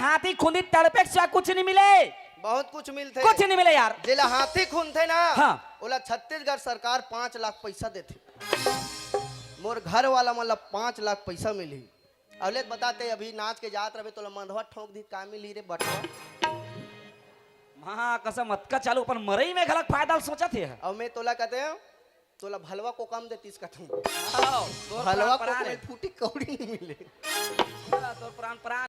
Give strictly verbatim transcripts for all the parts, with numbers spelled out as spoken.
हाथी खुंदी तड़पे के सिवा कुछ नहीं मिले। बहुत कुछ मिलथे। कुछ नहीं मिले यार। जेला हाथी खुंदथे ना, हाँ। ओला छत्तीसगढ़ सरकार पाँच लाख पैसा देथे। मोर घर वाला मन ला पाँच लाख पैसा मिलही। अउ ले बता, ते अभी नाच के जात रहे, तोला मंधवा ठोंक दी, का मिलही रे बटवा? माँ कसम, अतका चालू अपन मरई में घलक फायदा ल सोचत हे। अउ मैं तोला कहते हैं, तोला भलवा को कम देतीस कथूं। आओ, तोर भलवा प्राण को प्राण कम। हे। फूटी कौड़ी नहीं मिले। तोर प्राण प्राण।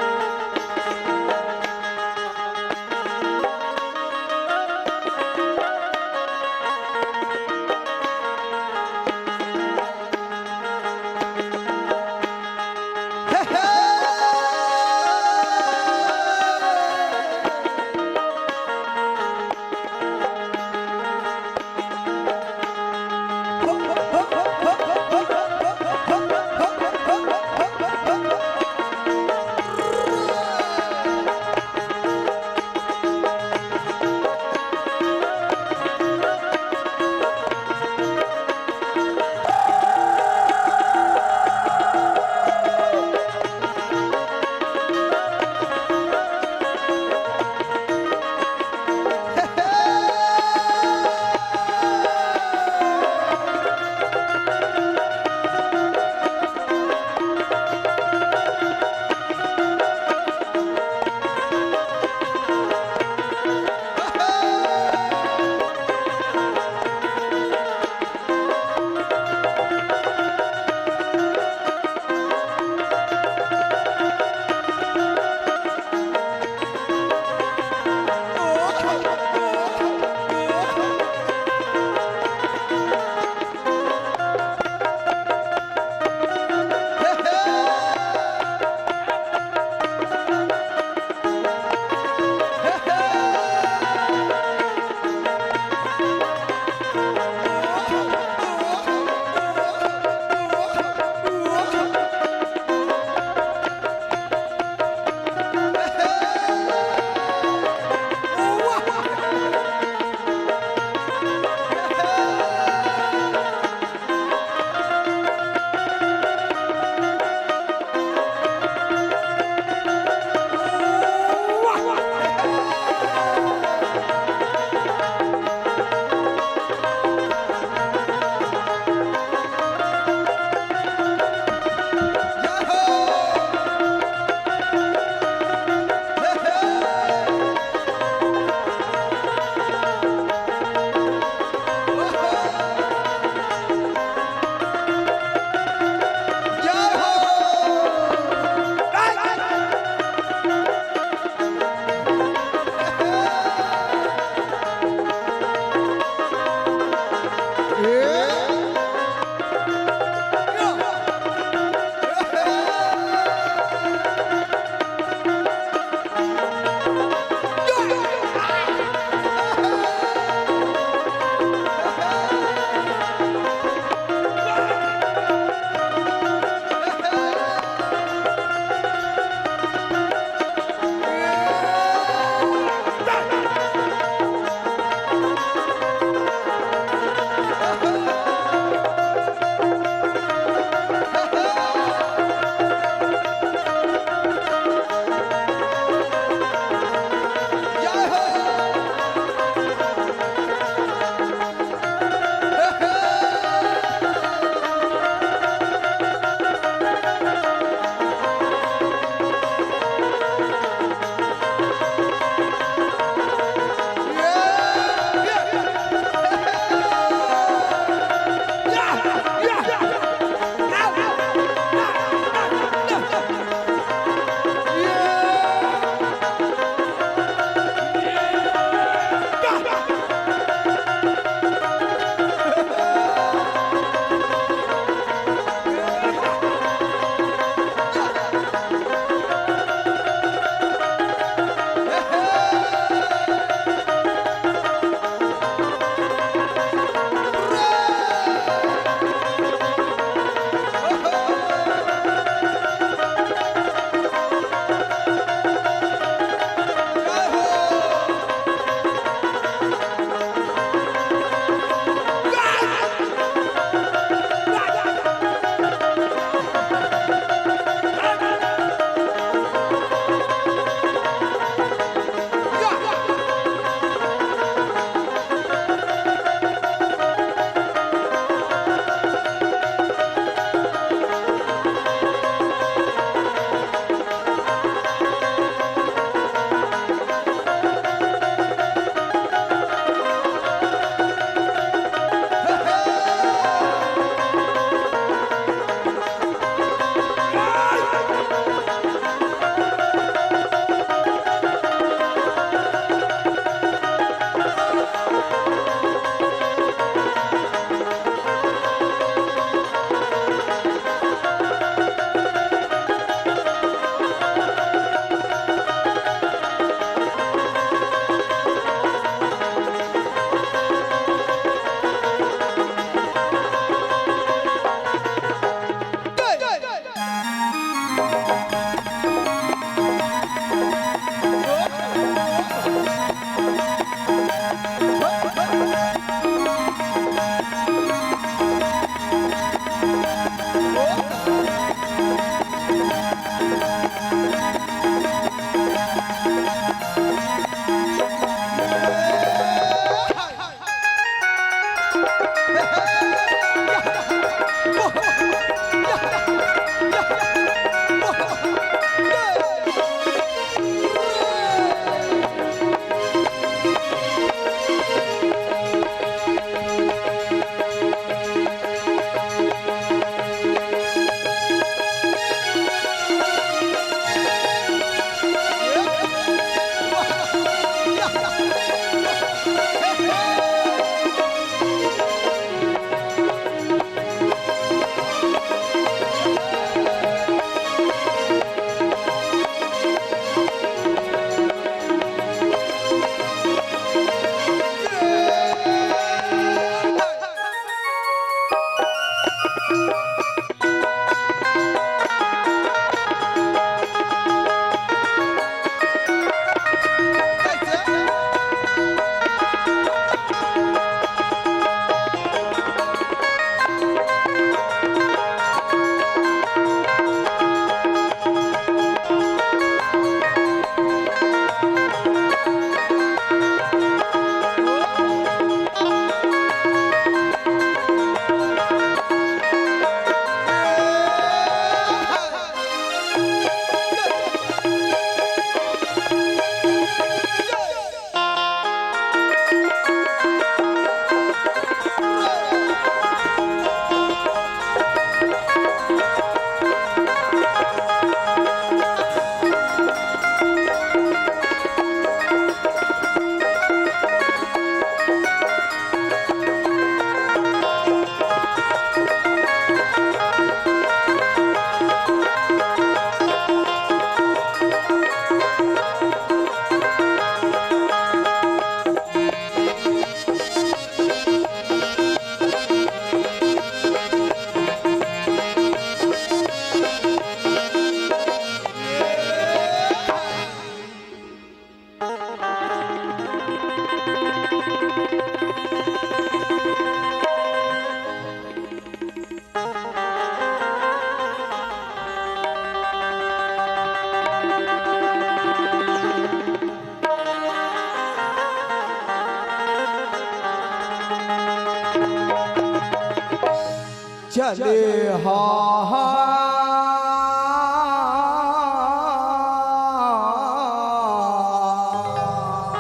चले हाँ, हाँ।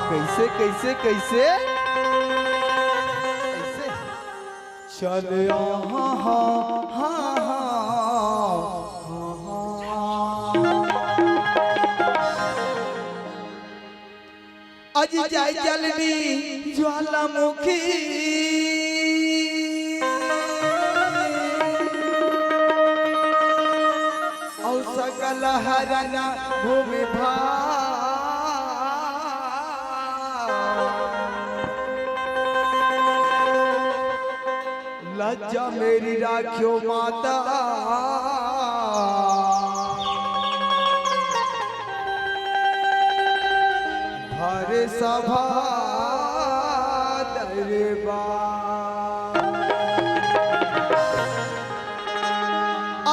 कैसे, कैसे, कैसे? कैसे? चले हाँ, हाँ, हाँ, हाँ, हाँ। अजि जाय जलनी ज्वालामुखी। अउ सकल हरन भूमि भार। लज्जा मेरी राख्यो माता। भरे सभा दरबार।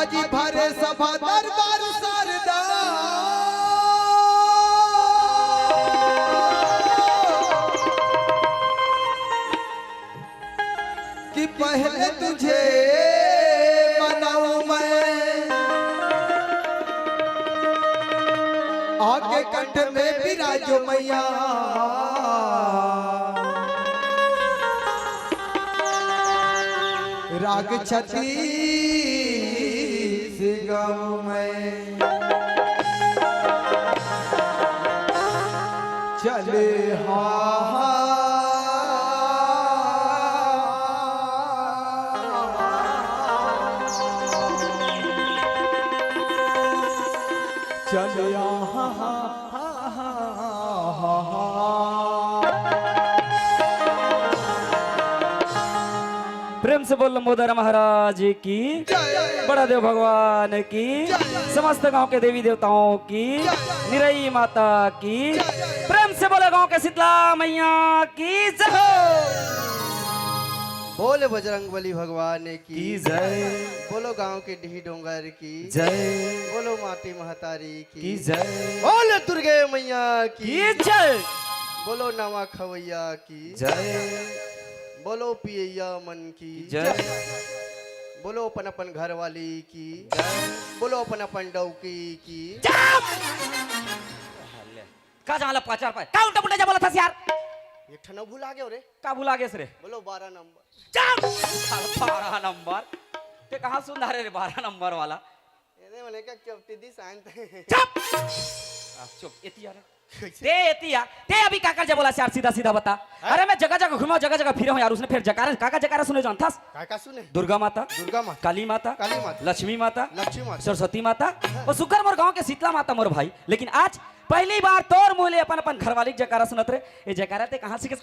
अजि भरे सभा दरबार सरदा। कि पहले तुझे मनाऊं मैं, आके कंठ में विराजो मैया। राग छत्तीस गाऊं मैं। चले हाँ, हाँ। चले हाँ, हाँ, हाँ, हाँ, हाँ। प्रेम से बोल लंबोदर महाराज की, जय। बड़ा देव भगवान की, जय। समस्त गांव के देवी देवताओं की, जय। निरई माता की, जय। प्रेम से बोले गांव के शीतला मैया की जय हो। बोले बजरंग बली भगवान की की जय। बोलो गांव के डीह डोंगर की जय। बोलो माटी महतारी की की जय। बोलो दुर्गे मैया की की जय। बोलो नवा खवैया की जय। बोलो पियैया मन की जय। बोलो अपन अपन घरवाली की जय। बोलो अपन अपन डौकी की। चुप! का जान ला पाचार पाए? का उल्टा पुल्टा जा बोलत हस यार? एक ठन अउ भुला गेव रे। का भुला गेस रे? बोलो बारह नंबर। चुप! साला बारह नंबर। ते कहाँ सुन डारे रे बारह नंबर वाला? एदे मने का चपटी दी शांत। चुप! आ, चुप, एती आ रे। कैसे? ते एती आ, ते अभी काकर जा बोलस यार, सीधा सीधा बता। हैं? अरे मैं जगह जगह घूमे हंव, जगह जगह फिरे हंव यार, उसने फेर जकारा, काकर जकारा सुने जानथस? का का सुने? दुर्गा माता, दुर्गा माता। काली माता, काली माता। लक्ष्मी माता, लक्ष्मी माता। सरस्वती माता, हाँ। अउ सुग्घर मोर गांव के शीतला माता मोर भाई। लेकिन आज पहली बार तोर मुंह ले अपन अपन घरवाली के जकारा सुनत रे। ये जकारा ते कहाँ सीखेस?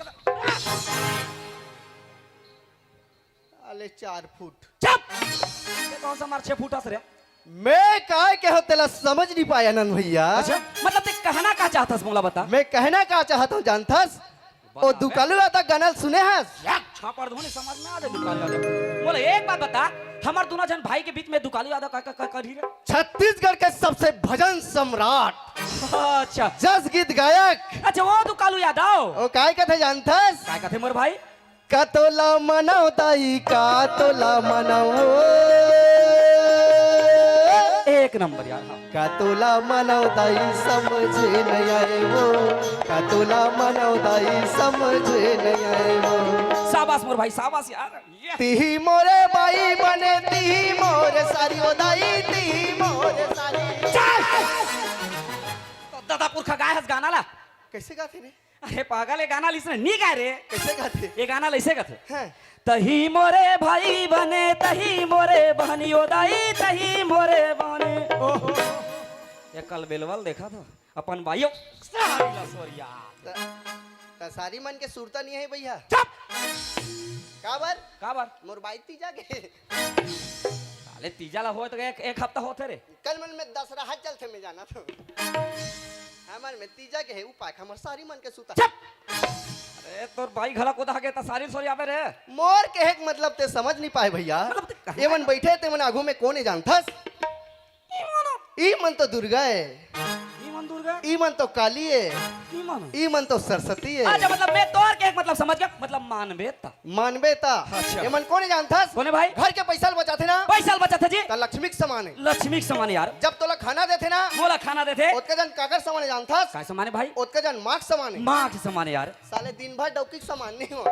अले चार फुट। चुप! ये कौन सा मार छह फुट हस रे? मैं काय केहों तेला समझ नहीं पाए आनंद भैया। अच्छा, मतलब ते कहना का चाहत हस मोला बता। मैं कहना का चाहत हंव जानथस? बता ओ बे। दुकालू यादव गाना ल सुने हस? एक छापड़ धोने समझ में आ जाए दुकालू यादव। बोले एक बात बता, हमर दूना झन भाई के बीच में दुकालू यादव का, का, का करही रे? छत्तीसगढ़ के सबसे भजन सम्राट। अच्छा। जस गीत गायक। अच्छा, वो दुकालू यादव। ओ काय कथे जानथस? काय कथे मोर भाई? का तोला मनाव दाई, का तोला मनाव। एक नंबर यार, हाँ। का तोला मनाव दाई समझे नइ आए वो, का तोला मनाव दाई समझे नइ आए वो। शाबाश मोर भाई, शाबाश यार। ये। तिही मोरे बाई बने, तिही मोरे सारी ओ दाई, तिही मोरे सारी। चल! तो दादा पुरखा गाय हस गाना ला। कैसे गाथे रे? अरे पागल, ये गाना ल इसने नी गाय रे। कैसे गाथे? ये गाना ल ऐसे गाथे। हाँ। तही मोरे भाई बने, तही मोरे बहनी ओ दाई, तही मोरे बहनी। ओहो। ये कल बेलवल देखा था, अपन बाइयो। सारी ला सोरिया। त, त सारी मन के सुरता नहीं है भैया। चुप! काबर? काबर? मोर बाई तीजा के। साले तीजा ला होए तो एक, एक हफ्ता होथे रे। कल मन में दसरहा चलथे, मैं जाना तो। हमर में तीजा के हे, उपाय हमर सारी मन के सुता। चुप! अरे, तोर बाई घला कोदा गे, त सारी सोरी आवे रे। मोर कहे के मतलब ते समझ नहीं पाए भैया। मतलब ते कहाँ ये मन बैठे, ते मन आगू में कोन हे जानथस? ई मन। ई मन तो दुर्गा हे। ई मन दुर्गा। ई मन तो काली ए, ई मन? ई मन तो सरस्वती ए। अच्छा, मतलब मैं तोर के एक मतलब समझ गया, मतलब मानबे त। मानबे त। अच्छा। ये मन कोन ए जानथस? कोन ए भाई? घर के पैसा ल बचाथे ना। पैसा ल बचाथे जी। त लक्ष्मी के समान ए। लक्ष्मी के समान ए यार। जब तोला खाना देथे ना। मोला खाना देथे। ओतके जन काकर समान ए जानथस? काय समान ए भाई? ओतके जन माँ के समान ए। माँ के समान ए यार। साले दिन भर डौकी के समान नहीं हो।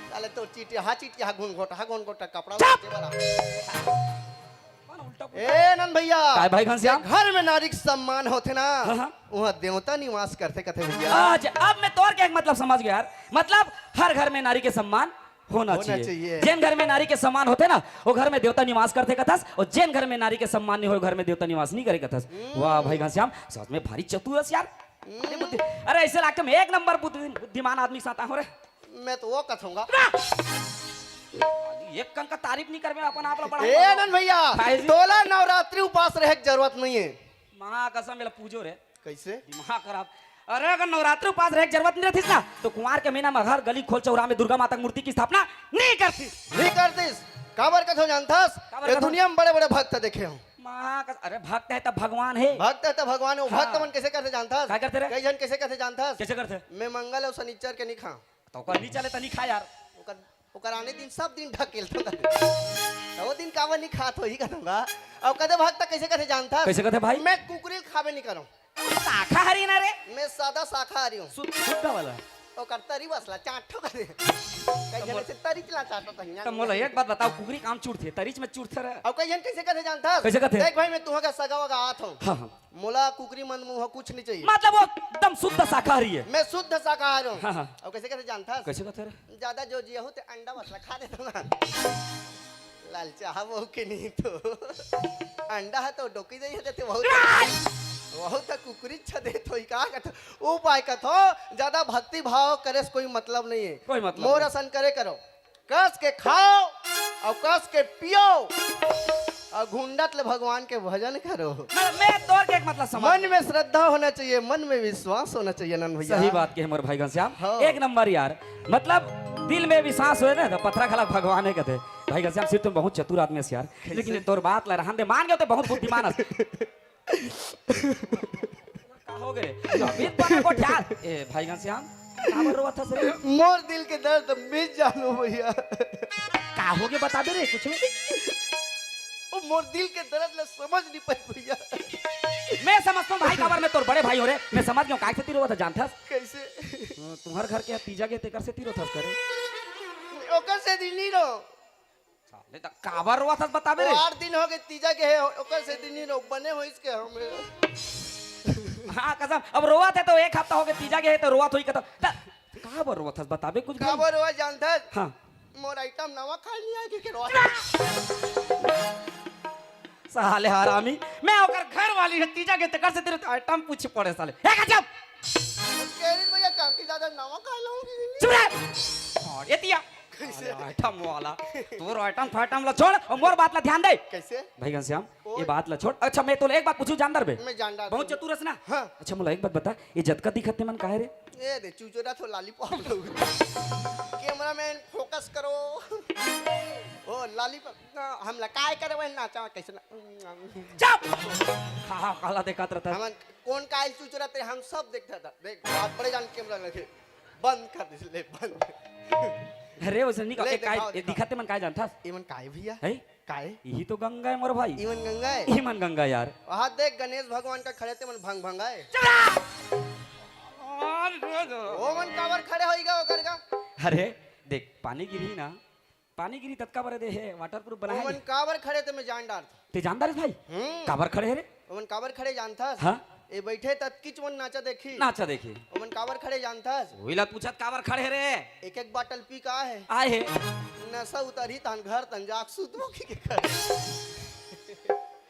साले तो चिटिया, चिटिया, घुनघोटा, घुनघोटा कपड़ा चुप! बेचे वाला। कौन उल्टा पुल्टा? ए नंद भैया, काय भाई घनश्याम? घर में नारी के सम्मान होथे ना, हाँ, हाँ। उहाँ देवता निवास करथे कथे भैया। आज अब मैं तोर के एक मतलब समझ गया यार, मतलब हर घर में नारी के सम्मान होना होना चाहिए। चाहिए। जेन घर में नारी के सम्मान होथे ना, वो घर में देवता निवास करथे कथस, और जेन घर में नारी के सम्मान नहीं होय, घर में देवता निवास नहीं करे कथस। हम्म। वाह भाई घनश्याम, सच में भारी चतुर हस यार। अरे बुद्धि-, अरे ऐसे लागथे मैं एक नंबर बुद्धि-, बुद्धिमान आदमी के साथ आहों रे। मैं तो वो कथूंगा। एक कन का तारीफ नहीं करबे, अपन आप ला बड़ा ए करो। नंद भैया, काहे जी? तोला नवरात्रि उपास रहे के जरूरत नहीं है। माँ कसम, मेला पूजो रे। कैसे? दिमाग खराब। अरे अगर नवरात्रि उपास रहे के जरूरत नहीं रहतीस ना, तो कुंवार के महीना में हर गली खोल चौरा में दुर्गा माता के मूर्ति की स्थापना नहीं करतीस। नहीं करतीस। काबर कथो जानथस? काबर ये कथो? दुनिया में बड़े-बड़े भक्त देखे हो। माँ कस-, अरे भक्त है तब भगवान है। भक्त है तब भगवान है। वो हाँ। भक्त मन कैसे करथे जानथस? का करथे रे? कई झन कैसे करथे जानथस? कैसे करथे? मैं मंगल और शनिचर के नहीं खा। तो ओकर नहीं चले त नहीं खा यार। ओकर, ओकर आने दिन सब दिन ढकेल दो। तो वो दिन काबर नहीं खात हो, ही कथूंगा। अब कदे भक्त कैसे करथे जानथस? कैसे करथे भाई? मैं कुकरी ल खाबे नहीं करूं। शाकाहारी ना रे? मैं सादा शाकाहारी हूँ। शुद्ध, शुद्ध वाला। ओकर तरी बसला चाटो करे। कई झन से तरी चला चाटो तहिया। तो मोला एक बात बताओ, कुकरी काम चुरथे, तरीच में चुरथे रे। अब कई झन कैसे करथे जानथस? कैसे करथे? देख भाई, मैं तुहा का सगा वगा आत हूँ। हाँ, हाँ। मोला कुकरी मन मुहा कुछ नहीं चाहिए। मतलब वो एकदम शुद्ध शाकाहारी है। मैं शुद्ध शाकाहारी हूँ। हाँ, हाँ। अब कैसे करथे जानथस? कैसे करथे रे? ज्यादा जो जिया हो ते अंडा बसला खा देथों ना। लालचा बहू के नहीं तो अंडा है तो डोकी जाई है ते बहुत, बहुत कुकरी छदे तो ही का कथो। उपाय कथो, ज्यादा भक्ति भाव करे से कोई मतलब नहीं है। कोई मतलब मोर नहीं। असन करे करो, कस के खाओ और कस के पियो और घुंडत ले भगवान के भजन करो। मैं, मैं तोर के एक मतलब समझ मन में श्रद्धा होना चाहिए, मन में विश्वास होना चाहिए नंद भैया। सही बात के हमर भाई घनश्याम। हाँ। एक नंबर यार, मतलब दिल में विश्वास होए ना तो पथरा घला भगवान है कहते। भाई घनश्याम सिर्फ तुम बहुत चतुर आदमी हस यार। कैसे? लेकिन तोर बात ला रहन दे, मान गए तो बहुत बुद्धिमान हस। का हो गे रे? अभी तो को ध्यान। ए भाई घनश्याम, काबर रोवत हस रे? मोर दिल के दर्द मैं जानों भैया। का हो गे बता दे रे कुछ। ओ मोर दिल के दर्द ला समझ नहीं पाई भैया। मैं समझता हूँ भाई, काबर मैं तोर बड़े भाई हो रे, मैं समझ गया हूँ, काय से ती रोवत हस जानथस? कैसे? तुम्हार घर के तीजा गे तेकर से ती रोवत हस करे। ओकर से ती नहीं रो। साले त काबर रोवत हस बताबे रे। आठ दिन हो गए तीजा गे हे, ओकर से ती नहीं रो, बने होइस के हम। हाँ कसम, अब रोवत हे तो एक हफ्ता हो गए तीजा गे हे तो रोवत होई कथस। त काबर रोवत हस बताबे कुछ भाई? काबर रोवत जानथस? हाँ। मोर आइटम नवा खाए नहीं आए के, के रोवत। साले हरामी, मैं ओकर घर वाली है, तीजा गे तेकर से तेरे आइटम पूछ पड़े साले। ए गजब! केरिन भैया कांकी दादा नवा खाए लाऊंगी। चुप रह। और ये दिया। कैसे? अरे आइटम वाला, तोर आइटम फाइटम ला छोड़ और मोर बात ला ध्यान दे। कैसे? भाई घनश्याम, ओ। ये बात ला छोड़। अच्छा मैं तोला एक बात पूछूं जानदार बे। मैं जानदार बहुत हूँ। चतुर हस ना। हाँ। अच्छा मोला एक बात बता, ये जतका दिखत ते मन काहे रे? ये दे चुचुरा तो लॉलीपॉप लोग। कैमरामैन फोकस करो। ओ लॉलीपॉप ना, हम ला काय करे वही नाचा कैसे ना। चुप! खा खा काला देखत रहता है। हमन कौन काइल चुचुरा ते हम सब देखता था। देख बात बड़े जान कैमरा लगे। बंद कर दे ले बंद। अरे वैसे नहीं ले, एक काय दिखाओ, ये दिखाओ। दिखत ते मन काय जानथस? ये मन काय भैया? है? काय? यही तो गंगा है मोर भाई। इमन गंगा है? इमन गंगा यार। वहाँ देख गणेश भगवान का खड़े ते मन भंग भंगा है। चुप रह! ओ मन काबर खड़े होई गा ओकर का? अरे देख पानी गिरी ना, पानी गिरी ततका बरे दे है, वाटरप्रूफ बनाए ओमन हे। काबर खड़े ते मैं जान डारथों। ते जानदार है भाई? हम्म। काबर खड़े है रे? ओमन काबर खड़े जानथस? हाँ। ए बैठे ततकीच मन नाचा देखी। नाचा देखी। ओमन काबर खड़े जानथस? वही ला पूछत काबर खड़े है रे? एक एक बाटल पी का है? आए है। नशा उतरही तहन घर तन जाक सुतबो की के खड़े।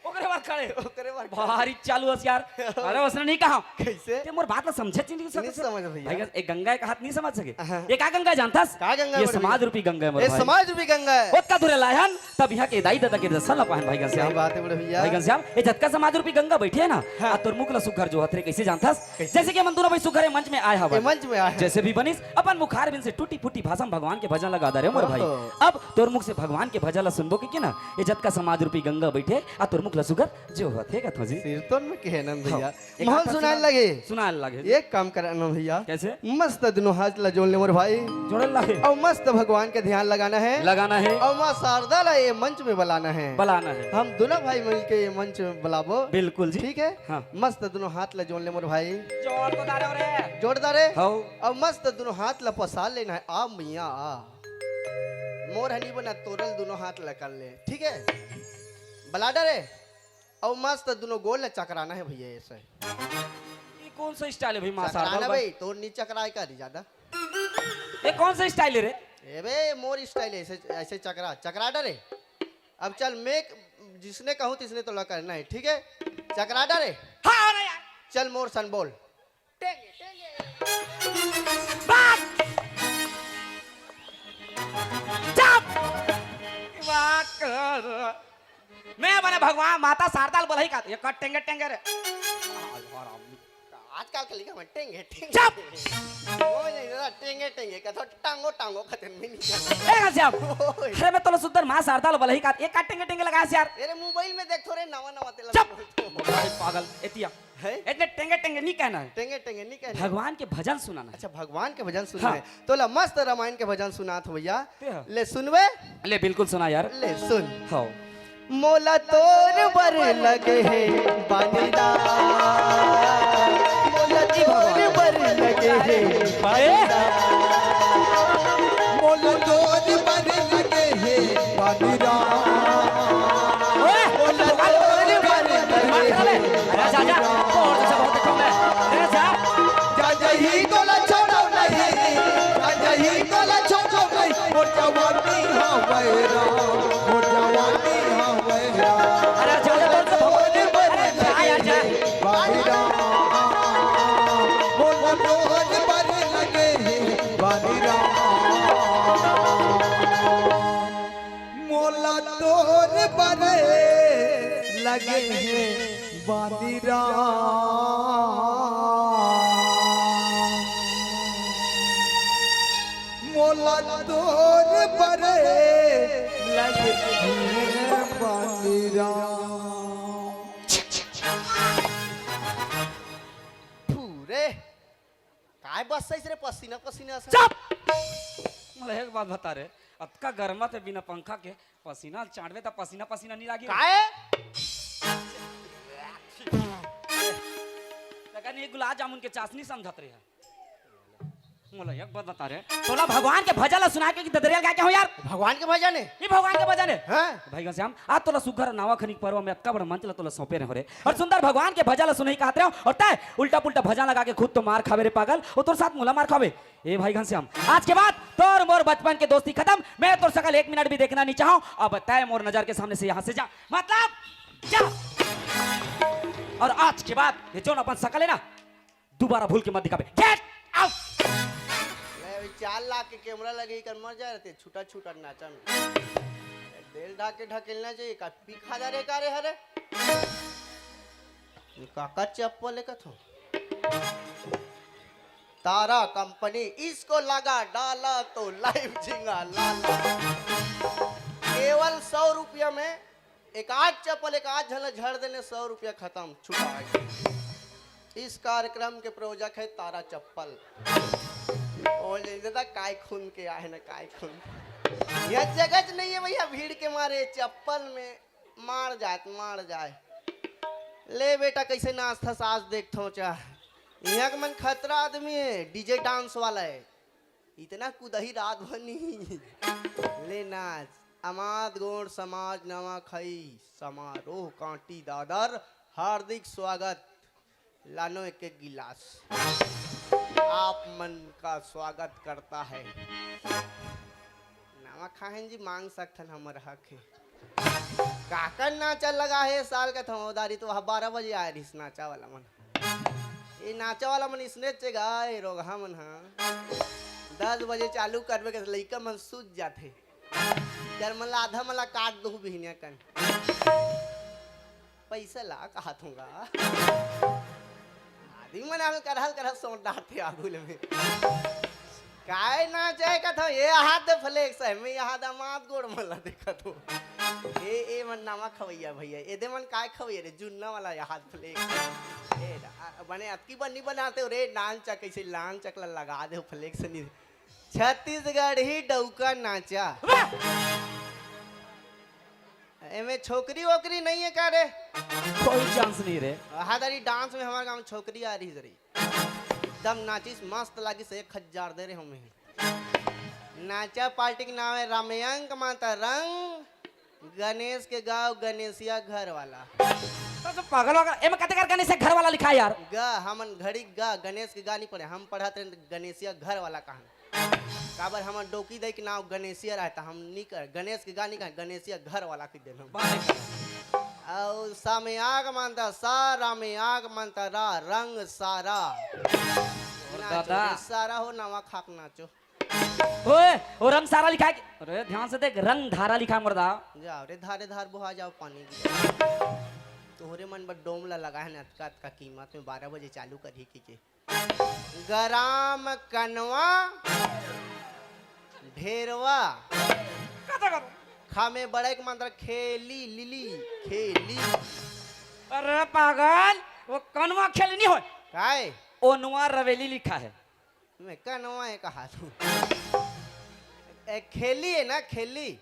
ओकरे बाद खड़े। ओकरे बाद खड़े। भारी चालू हस यार। अरे उसने नहीं कहा। कैसे? ते मोर बात ला समझे नहीं नहीं सकत। समझ भैया। भाई, एक गंगा का हाथ नहीं समझ सके। हाँ। ये का गंगा जानथस? का गंगा ये बोल समाज भैया? रूपी गंगा है मोर ये भाई। समाज रूपी गंगा है। ओतका दूर लायन तब यहाँ के दाई ददा के दर्शन ला पाहन भाई घनश्याम। सही बात है बड़े भैया। भाई घनश्याम, ये जतका समाज रूपी गंगा बैठे है ना, हाँ। आ तोर मुख ला सुघर जोहत रे, कैसे जानथस? कैसे? जैसे कि हमन दोनों भाई सुघर है मंच में आए हवन। ये मंच में आए हैं। जैसे भी बनिस, अपन मुखार बिन से टूटी फूटी भाषा में भगवान के भजन लगा दे रे मोर भाई। ओहो। अब तोर मुख से भगवान के भजन ला सुनबो के, के ना, ये जतका समाज रूपी गंगा बैठे, आ तोर मुख ला सुगर जो होत हे कथो जी। सिरतोन में कहे आनंद भैया। हाँ, एक माहौल आखर सुनाए सुना, लगे। सुनाए लगे। एक काम कर आनंद भैया। कैसे? मस्त दुनों हाथ ला जोड़ ले मोर भाई। जोड़े लगे। अउ मस्त भगवान के ध्यान लगाना है। लगाना है। अउ माँ शारदा ला ये मंच में बुलाना है। बुलाना है। हम दुनों भाई मिलके ये मंच में बुलाबो। बिल्कुल जी। ठीक है? हाँ। मस्त दुनों हाथ ला जोड़ ले मोर भाई। जोड़ तो डारे हो रे। जोड़ डारे। हाँ। अउ मस्त दुनों हाथ ला पसार लेना है। आ मैया आ। मोर हनी बना तोरल दुनों हाथ ला कर ले। ठीक है? बुला डारे। अउ मस्त दुनों गोल ला चकराना है भैया, ऐसे। ये कौन सा स्टाइल है भाई, माँ शारदा चकराना बा-, भाई, तोर नी चकराए का री ज्यादा। ये कौन सा स्टाइल है रे? ए बे, मोर स्टाइल है, ऐसे, ऐसे चकरा, चकरा डारे। अब चल, मैं जिसने कहूँ तिसने तोला करना है, ठीक है? चकरा डारे। हाँ, हो रहा यार। चल, मोर सन बोल। टेंगे, टेंगे। बात। चुप। बात कर। मैं बने भगवान, माता शारदा ल बोलही का, ये कर टेंगे टेंगे रे। आजकल के लिखा मैं टेंगे, टेंगे। चुप। वो नहीं दादा, टेंगे, टेंगे, कथो टांगो, टांगो, खतन में नहीं जाता। ए घनश्याम, ओए। अरे मैं तोला सुंदर माँ शारदा ल बोलही का, ये का टेंगे, टेंगे लगास यार? अरे मोबाइल में देख थोड़े नवा, नवा तेला चुप। बोलतो। मोबाइल पागल, एतिया। है? इतने टेंगे, टेंगे नहीं कहना है। टेंगे, टेंगे नहीं कहना है। भगवान के भजन सुनाना है। अच्छा, भगवान के भजन सुनना हाँ। है। तोला मस्त रामायण के भजन सुनात हो भैया। ते ह। ले सुनबे? ले बिल्कुल सुना यार। ले सुन। हाँ। मोला तोर बर लगे हे बानी राम, मोला तोर बर लगे हे बानी राम, मोला तोर बर लगे हे बानी राम, ओए, मोला तोर बर लगे हे। अरे जा, जा, बहुत अच्छा, बहुत अच्छा। अरे जा। जा, जा ही तोला छोड़ो नहीं, जा, जा ही तोला छोड़ो नहीं, मोर जवानी हवै राम, मोर जवानी हवै राम। अरे जा, जा, जा, जा। अरे जा यार, जा। बानी राम, मोर तोर बर लगे हे बानी राम। मोला तोर बर लगे हे बानी राम। मोला तोर बर लगे हे बानी राम। फू रे, काय बस सही रे, पसीना पसीना से। चुप! मोला एक बात बता रे, अतका गरमा ते बिना पंखा के पसीना चाटबे त पसीना पसीना नहीं लागी? काय? लगा नहीं गुलाब जामुन के चाशनी समझत रहे। मोला एक बात बता रे, तोला भगवान के भजन ला सुना के कि ददरिया गा के हो यार? भगवान के भजन है? ये भगवान के भजन है। हाँ। भाई घनश्याम, आज तोला सुघर नावा खनिक पर्व में अतका बड़ा मंच ला तोला सौंपे रहे हो रे, और सुंदर भगवान के भजन ला सुनही कहत रहे हो, और तय उल्टा पुल्टा भजन लगा के खुद तो मार खावे रे पागल, और तोर साथ मोला मार खावे। ए भाई घनश्याम, आज के बाद तोर मोर बचपन के दोस्ती खत्म। मैं तोर शकल एक मिनट भी देखना नहीं चाहूँ। अब तय मोर नजर के सामने से यहाँ से जा, मतलब जा। और आज के बाद ये जोन अपन शकल है ना, दोबारा भूल के मत दिखाबे। Get out! ले, अभी चार लाख के कैमरा लगे, कर मर जाए रहते, छुटा छुटा नाचा में। बेल ढाक के ढकेलना चाहिए, का पी खा जा रे, का रे, हरे? ये काका चप्पल है कथो। तारा कंपनी, इसको लगा डाला तो लाइव झिंगा लाला। केवल सौ रुपया में एक आध चप्पल, एक आध झन ल झड़ देने, सौ रुपया खत्म, छुटा। इस कार्यक्रम के प्रायोजक है तारा चप्पल। ओ ले दादा, काय खून के आहे ना, काय खून। यह जगह च नहीं है भैया, भीड़ के मारे चप्पल में मार जाए, मार जाए। ले बेटा, कैसे नाचथस आज देखथों चा। यहाँ के मन खतरा आदमी है, डीजे डांस वाला है। इतना कुदही रात भर नहीं। ले नाच, अमाद गोंड समाज नवाखाई समारोह कांटी दादर, हार्दिक स्वागत। लानो एक एक गिलास। आप मन का स्वागत करता है। नवा खाहन जी मांग सकथन, हमर हक है। काकर नाचा लगा है साल का थमोदारी तो वह बारह बजे आए रहिस नाचा वाला मन। ये नाचा वाला मन इसने चेगा, ये रोगहा मन हा। दस बजे चालू करबे के लइका मन सूत जाथे। यार मन ला आधा मन ला काट दू बिहनिया कन। पैसा ला कहा थूंगा। आदमी मन हल करहल करहल सोट डारथे आगू ले में। काय नाचे कथो, ये हाथ दे फ्लेक्स है, मैं यहाँ दामाद गोड़ मन ला देखत हो। ए, ए मन नावा खवैया भैया, एदे मन काय खवैया रे, जुन्ना वाला याद फ्लेक्स। ए, आ, बने अतकी बन नहीं बनाते हो रे, नान चक, ऐसे लान चक ला लगा दे हो फ्लेक्स नहीं। छत्तीसगढ़ी डौका नाचा। वाह! एमे छोकरी वोकरी नहीं है का रे? कोई चांस नहीं रे। हादारी डांस में हमारे गांव में छोकरी आ रही जरी, एकदम नाचिस, मस्त लागिस, एक हजार दे रहे हमें। नाचा पार्टी के नाम है रामयंक माता रंग, गणेश के गांव गणेशिया घर वाला। तो, तो पागल वागल, एमे कते कर गणेश के घर वाला लिखा है यार? ग, हमन घड़ी ग, गणेश के गा नहीं पढ़े, हम पढ़त रहे गणेशिया घर वाला कहानी। काबर हमर डोकी दाई के नाव गणेशिया रहता, हम नी कर, गणेश के गा नी कहे, गणेशिया घर वाला कह देना। बात है। अउ सा में आग मानता सा, रा में आग मानता रा, रंग सारा। और नाचो दादा। रे सारा हो, नवा खाक नाचो। ओए, वो रंग सारा लिखा है कि-, अरे ध्यान से देख, रंग धारा लिखा है मुर्दा। जाओ रे, धारे धार बोहा जाओ पानी की। तोहरे मन बर डोम ला लगा है ना, अतका अतका कीमत में बारह बजे चालू करही की के। गराम कनवा ढेरवा। कथा करो। खामे बड़े के मंत्र खेली लिली खेली। अरे पागल, वो कनवा खेली नहीं होय। काय? ओनवा रवेली लिखा है। मैं कनवा है कहा तू। ए, खेली है ना, खेली।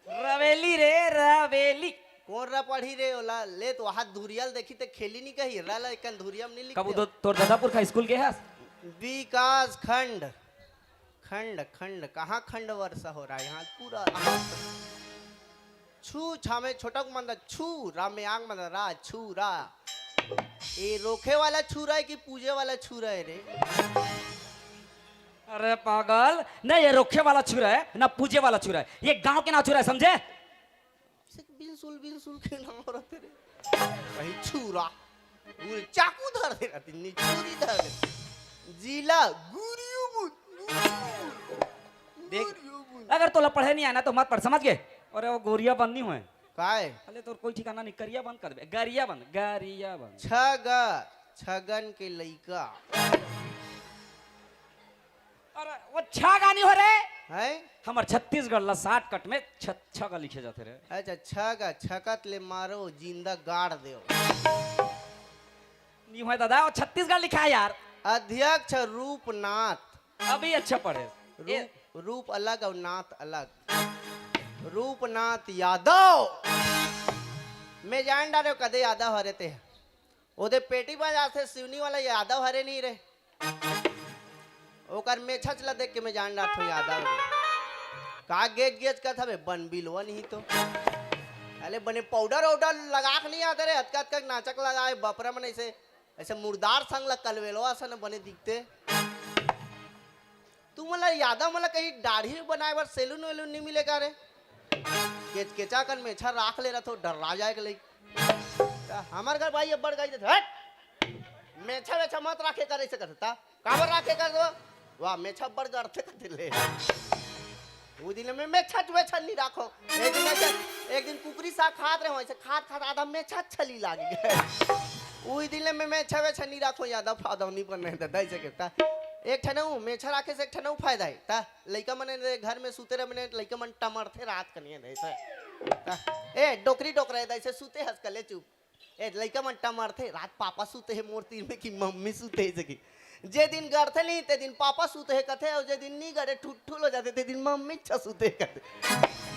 रवेली रे, रवेली। कौन रा पढ़ी रे ओला? ले तो हाथ धुरियल देखी ते खेली नहीं कही। रा ला एकन धुरियम नहीं लिखते। कब उधर तोर दादापुर का स्कूल के हस? विकास खंड, खंड, खंड, कहाँ खंड वर्षा हो रहा है? यहाँ पूरा छू छामे छोटा को मंदा छू, रा में आंग मंदा रा, छू रा। ये रोखे वाला छू रहा है कि पूजे वाला छू रहा है रे? अरे पागल, नहीं, ये रोखे वाला छू रहा है ना, पूजे वाला छू रहा है, ये गांव के ना छू रहा है, समझे? सिक बिनसुल बिनसुल के नाम रहते रे। वही छू रहा। उल चाकू धर दे रहती, नी छुरी धर दे। जिला गुरियो बुन, गुरियो बुन, देख, गुरियो बुन। अगर तोला पढ़े नहीं आना तो मत पढ़, समझ गए? अरे वो गोरिया बन नहीं हुए। काय? अरे तोर कोई ठिकाना नहीं, करिया बन कर दे, गरिया बन, गरिया बन। छग, छगन के लइका। अरे वो छा गानी हो रे। हैं? हमर छत्तीसगढ़ ला शॉर्टकट में छ-, छगा लिखे जाते रे। अच्छा, छगा, छकत ले मारो, जिंदा गाड़ देव। नहीं हुआ दादा, वो छत्तीसगढ़ लिखा है यार। अध्यक्ष रूपनाथ। अभी अच्छा पढ़े। ए- रूप, रूप अलग और नाथ अलग। रूपनाथ यादव। मैं जान डारे कदे यादव हरे ते। ओदे पेटी बाजार से सिवनी वाला यादव हरे नहीं रे। ओकर मेछच ला देख के मैं जान डारथों यादव रे। का गेज गेज करत हवे, बन बिलवा नहीं तो। अरे बने पाउडर वाउडर लगा के नहीं आते रे, अतका अतका नाचक लगाए बपरा मन ऐसे, ऐसे मुर्दार संग ला कलवेलवा असन बने दिखते। तू मोला यादव मोला कहीं दाढ़ी बनाए बर सैलून वैलून नहीं मिले का रे? केचकेचा कन मेछा राख ले रथो, डर्रा जाए के लई। त हमर घर भाई अब्बड़ गाई देथे, "हट! मेछा वेछा मत राखे कर," ऐसे करथे। त काबर राखे कर दो? वाह, मेछा अब्बड़ गड़थे कर ले। वो दिन में मेछा वेछा नहीं राखो। एक दिन ऐसे, एक दिन कुकरी साग खात रहे, ऐसे खात खात आधा मेछा छली लाग गए। उही दिन ले मैं मेछा वेछा नहीं राखो, यादव फादव नहीं बनने देता ऐसे करता। एक ठन अउ मेछा राखे से एक ठन अउ फायदा है। त लइका मन ए घर में सुते रहे, मने लइका मन टमरथे रात कनिया दे से। ए, डोकरी डोकरा ए, दइसे सुते हस कले चुप। ए, लइका मन टमरथे, रात पापा सुते हे मोर तीर में कि मम्मी सुते हे सकी। जे दिन गड़थे नहीं, ते दिन पापा सुते हे कथे, अउ जे दिन नहीं गड़े, ठुठुल हो जाथे, ते दिन मम्मी छ सुते हे कथे।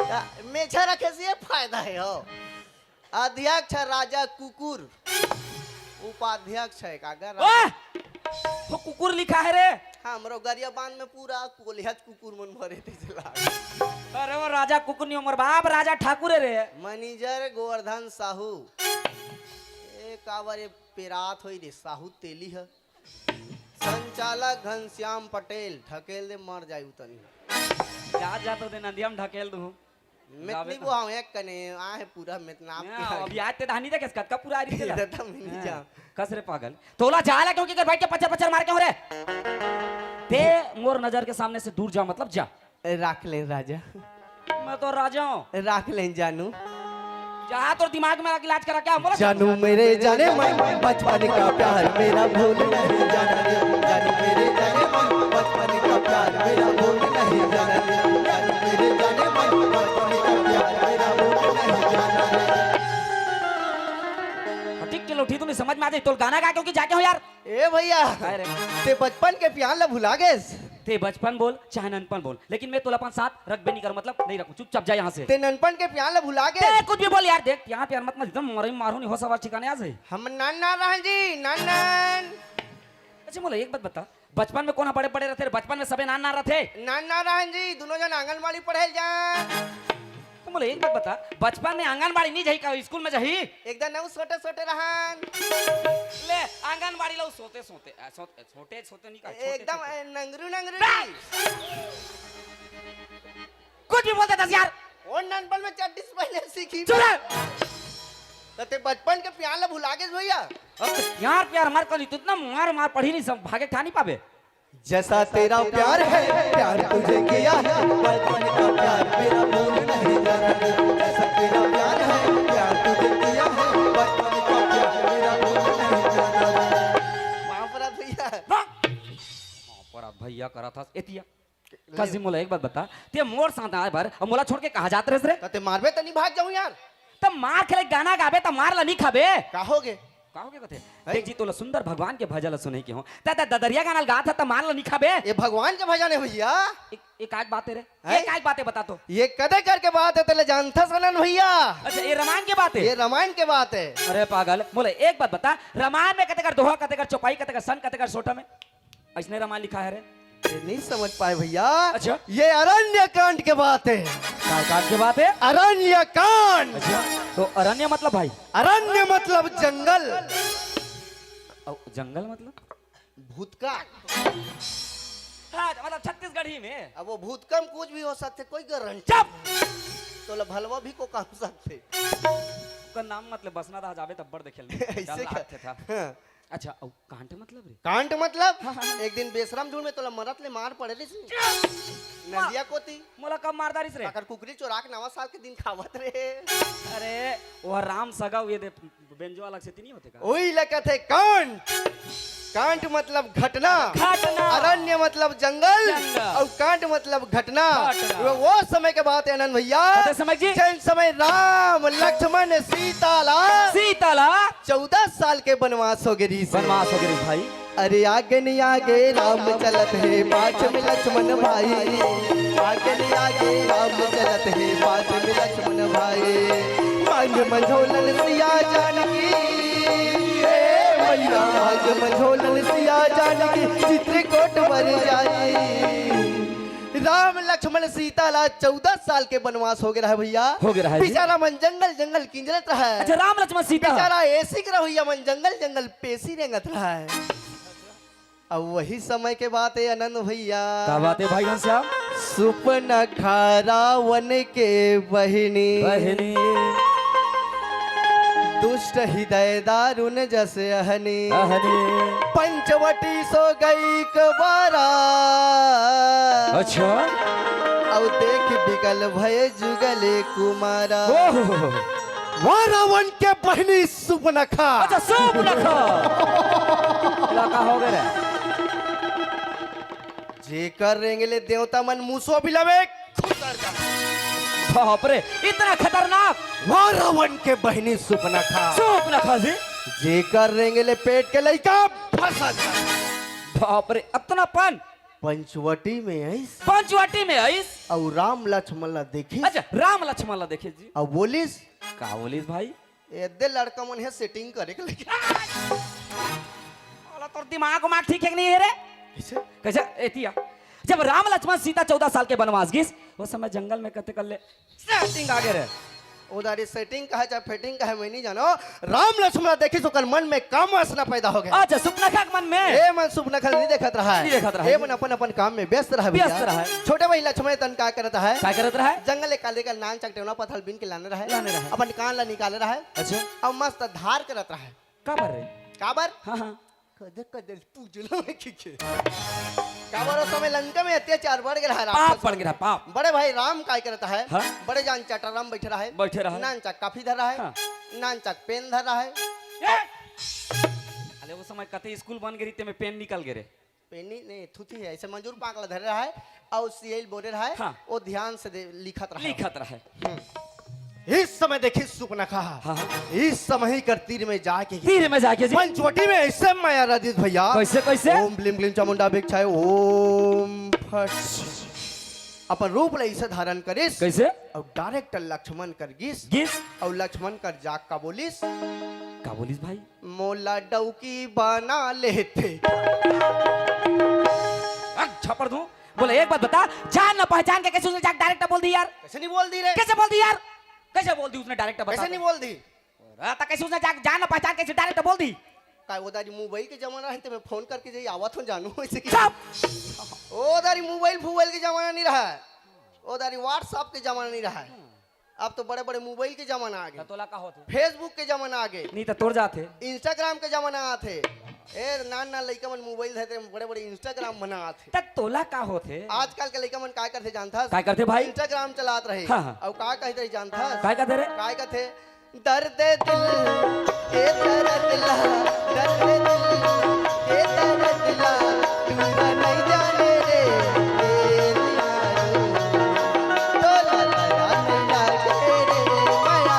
त मेछा रखे से ये फायदा हे हो। अध्यक्ष राजा कुकुर, उपाध्यक्ष है का गा? वाह! वो कुकुर लिखा है रे। हमरो गरियाबंद में पूरा कोलिहच कुकुर मन भरे थे चला। अरे वो राजा कुकुर नहीं, हमर बाप राजा ठाकुर है रे। मैनेजर गोवर्धन साहू। ए काबर ये पेरात होई रे, साहू तेली है। संचालक घनश्याम पटेल, ढकेल दे मर जाई उतनी। जा, जा तो दे नंदिया में ढकेल दूँ। मैं जाबे नहीं तो। बोहाऊँ एक कने, आहे पूरा मैं तो नाप ना, के आगे। अभी आज ते धानी देखे, कतका पूरा आ रही तेला। दादा, मैं नहीं हाँ, जाऊँ। कस रे पागल। तोला जा ला क्योंकि कर बैठ के पचर पचर मार के हो रे। ते मोर नजर के सामने से दूर जा, मतलब जा। ए, राख ले राजा। मैं तो राजा हूँ। राख ले जानू। जहाँ तोर दिमाग में आके इलाज करा क्या बोला? जानू मेरे जाने मन, बचपन का प्यार मेरा भूल नहीं जाना रे। जानू मेरे जाने मन, बचपन का प्यार मेरा भूल नहीं जाना रे। जानू मेरे जाने मन, बचपन का प्यार मेरा भूल नहीं जाना रे। आ जाई, तोल गाना गा के होके जाके हो यार। ए भैया, अरे। ते बचपन के प्यार ला भुला गेस? ते बचपन बोल, चाहे ननपन बोल, लेकिन मैं तोला अपन साथ रखबे नहीं करूँ, मतलब नहीं रखूँ। चुपचाप जा यहाँ से। ते ननपन के प्यार ला भुला गेस? ते कुछ भी बोल यार, देख, प्यार प्यार मत, मत एकदम मरई मारू नहीं हो सवार ठिकाने आ जाए। हम नान ना रहन जी, नान नान। अच्छा, मोला एक बात बता, बचपन में कोन ह बड़े बड़े रथे रे? बचपन में सबे नान नान रथे। नान नान रहन जी, दोनों जन आंगनबाड़ी पढ़े ल जान। तो मोला एक बात बता, बचपन में आंगनबाड़ी नहीं जाही का, स्कूल में जाही? एकदम नौ छोटे छोटे रहन। ले, आंगनबाड़ी ला सोते सोते, आ, सो-, छोटे छोटे नहीं का, छोटे एकदम, छोटे। ए, नंगरू नंगरू बस! जी। कुछ भी बोलते दस यार। ओ ननपन में चड्डी से पहले सीखी। चुप रह। तो ते बचपन के प्यार ला भुला गेस भैया? अब तो प्यार प्यार मार कर, तू इतना मार मार पढ़ी नहीं, सब भागे ठा नहीं पावे। जैसा तेरा प्यार है, प्यार तुझे किया है, बचपन का प्यार मेरा भूल नहीं जाना। जैसा तेरा प्यार है, प्यार तुझे किया है, बचपन का प्यार मेरा भूल नहीं जाना। बाप रे भैया। हाँ। बाप रे भैया करा था एतिया। ले। कस जी, मोला एक बात बता, ते मोर साथ आए बर अउ मोला छोड़ के कहाँ जात रहेस रे? त ते मारबे त नहीं भाग जाऊं यार। त मार खेले गाना गाबे त मार ला नहीं खाबे। का हो गे? का हो गे कथे? हैं? देख जी, तोला सुंदर भगवान के भजन ला सुनई के हो। त, त ददरिया गाना गात ह त मार ला नहीं खाबे। ये भगवान के भजन है भैया। एक, एक आध बात है रे। हैं? एक आध बात है बता तो। ये कदे करके बात है, तेला जानथस अनन भैया? अच्छा, ये रामायण के बात है? ये रामायण के बात है। अरे पागल, मोला एक बात बता, रामायण में कतेकर दोहा, कतेकर चौपाई, कतेकर सन, कतेकर सोटा में? अइसने रामायण लिखा है रे। ये नहीं समझ पाए भैया। अच्छा। ये अरण्य कांड के बात है। काय कांड के बात है? अरण्य कांड। अच्छा, तो अरण्य मतलब भाई? अरण्य मतलब जंगल। अउ जंगल मतलब? भूतका। हाँ, मतलब छत्तीसगढ़ी में। अब वो भूतका में कुछ भी हो सकथे, कोई गारंटी चुप! नहीं। तोला भलवा भी को काम सकथे। ओकर नाम मतलब बसना रहा जाबे तब बड़ देखे ले। ऐसे चल का? लागथे था। हाँ। अच्छा, अउ कांट मतलब रे? कांट मतलब? हाँ, हाँ, हाँ। एक दिन बेशरम झूठ में तोला मरत ले मार पड़े रहिस। नंदिया कोती। मोला कब मार डारिस रे? अगर कुकरी चोरा के नवा साल के दिन खावत रे। अरे, वो राम सगा हुए दे, बेंजो अलग से ती नहीं होते का? ओही ला कथे कांट। कांट मतलब घटना। घटना। अरण्य मतलब जंगल। जंगल। अउ कांट मतलब घटना। घटना। वो, वो समय के बात है अनन भैया। कते समय जी? जन समय राम, लक्ष्मण, सीता ला सीता ला चौदह साल के बनवास हो गे रिहिस। बनवास हो गे रिहिस भाई। अरे आगे नहीं आगे राम चलत हे, पाछ में लक्ष्मण भाई। आगे नहीं आगे राम चलत हे, पाछ में लक्ष्मण भाई। मांग मझोलन सिया जानकी, हे मैया। मांग मझोलन सिया जानकी, चित्रकूट बर जाई। राम लक्ष्मण सीता ला चौदह साल के बनवास हो गे रहा है भैया। हो गे रहा है जी। बेचारा मन जंगल जंगल किंजरत रहा है। अच्छा, राम लक्ष्मण सीता। बेचारा एसी के रहा भैया, मन जंगल जंगल पेसी रेंगत रहा है। अब वही समय के बात है अनंत भैया। का बात है भाई घनश्याम? सुपनखा रावन के बहिनी। बहिनी। दुष्ट हृदय दारुन जस अहनी। अहनी। पंचवटी सो गई कबारा। अच्छा। अउ देख बिगल भय जुगले कुमारा। ओहो। वाह रावन के बहिनी सुपनखा। अच्छा, सुपनखा। ला का हो गे रे? जेकर रेंगले देवता मन मुसो बिलावे। बाप रे, इतना खतरनाक। वाह रावन के बहिनी सुपनखा। सुपनखा जी। जेकर रेंगले पेट के लइका फंसा। बाप रे, अतना पन। पंचवटी में आइस। पंचवटी में आइस। अउ राम लक्ष्मण ला देखिस। अच्छा, राम लक्ष्मण ला देखिस जी। अउ बोलिस। का बोलिस भाई? एदे लड़का मन हे setting करे के लगे। साला तोर दिमाग उमाग ठीक है कि नहीं है रे? कैसे? कैसे? एतिया। जब राम लक्ष्मण सीता चौदह साल के बनवास गिस, वो समय जंगल में कते कर ले setting आगे रहे। उधारी setting कहे चाहे fitting कहे, मैं नहीं जानो। राम लक्ष्मण देखिस ओकर मन में काम वासना पैदा हो गया। अच्छा, सुपनखा के मन में? ए मन सुपनखा नहीं देखत रहा है। नहीं देखत रहा है। ए मन अपन अपन काम में व्यस्त रहा है व्यस्त भैया। रहा है। छोटे भाई लक्ष्मण तन का करत रहा है? का करत रहा है? जंगल ले काले का नान चकटेवना पत्थर बीन के लाने रहा है। लाने रहा है। अपन कान ला निकाले रहा है। अच्छा। अब मस्त धार करत रहा है। का बर रे? काबर? हाँ, हाँ। कदे कदे पूजलो में खींचे। काबर उस समय लंका में अत्याचार बढ़ गया है पाप राक्षस बढ़ गया, पाप। बड़े भाई राम काय करता है? हाँ? बड़े जान चटराम बैठ रहा है। बैठे रहा है। नान चक काफी धर रहा है। हाँ। नान चक पेन धर रहा है। ए! अरे उस समय कते स्कूल बन गई, ते में पेन निकल गए रे। पेनी नहीं, थूथी है, ऐसे मजूर पाकला धरे रहा है, और सीएल बोले रहा है, हाँ। वो ध्यान से दे, लिखत रहा है। लिखत रहा है। हम्म। इस समय देखिस सुपनखा। हाँ, हाँ। इस समय ही कर तीर में जाके तीर में जाके जी। पंचवटी में ऐसे माया रह दिस भैया। कैसे, कैसे? ओम ब्लीम ग्लीम चामुंडा भिक्षाय ओम फट। अपन रूप ले ऐसे धारण करिस। कैसे? अउ direct लक्ष्मण कर गिस। गिस? अउ लक्ष्मण कर जाग का बोलिस। का बोलिस भाई? मोला डौकी बना लेते। अक छापड़ दूं। बोले, एक बात बता, जान न पहचान के कैसे उसने जाके direct बोल दी यार? कैसे नहीं बोल दी रे? कैसे बोल दी यार? कैसे बोल दी उसने direct बता कैसे दे। नहीं बोल दी? रहता कैसे उसने जा, जान न पहचान कैसे direct बोल दी? का वो दारी मोबाइल के जमाना है, तो मैं फोन करके जाई आवत हूँ जानू, ऐसे कि चुप! ओ दारी मोबाइल फुबाइल के जमाना नहीं रहा है, ओ दारी WhatsApp के जमाना नहीं रहा है। अब तो बड़े-बड़े मोबाइल के जमाना आ गए। त तोला का होथे? Facebook के जमाना आ गए। नहीं त तोर जाथे। Instagram के जमाना आथे। ए, नान नान लइका मन मोबाइल धरथे, बड़े-बड़े Instagram बनाथे। त तोला का होथे? आजकल के लइका मन काय करथे जानथस? काय करथे भाई? Instagram चलात रहे। हाँ, हाँ। अउ का कहत रहे जानथस? काय कहत रहे? काय कहथे? दर्द दिल, ए दर्द ला, दर्द दिल, ए दर्द ला, तू नहीं जाने रे, ए यारो। तोला दया नहीं लागे रे माया।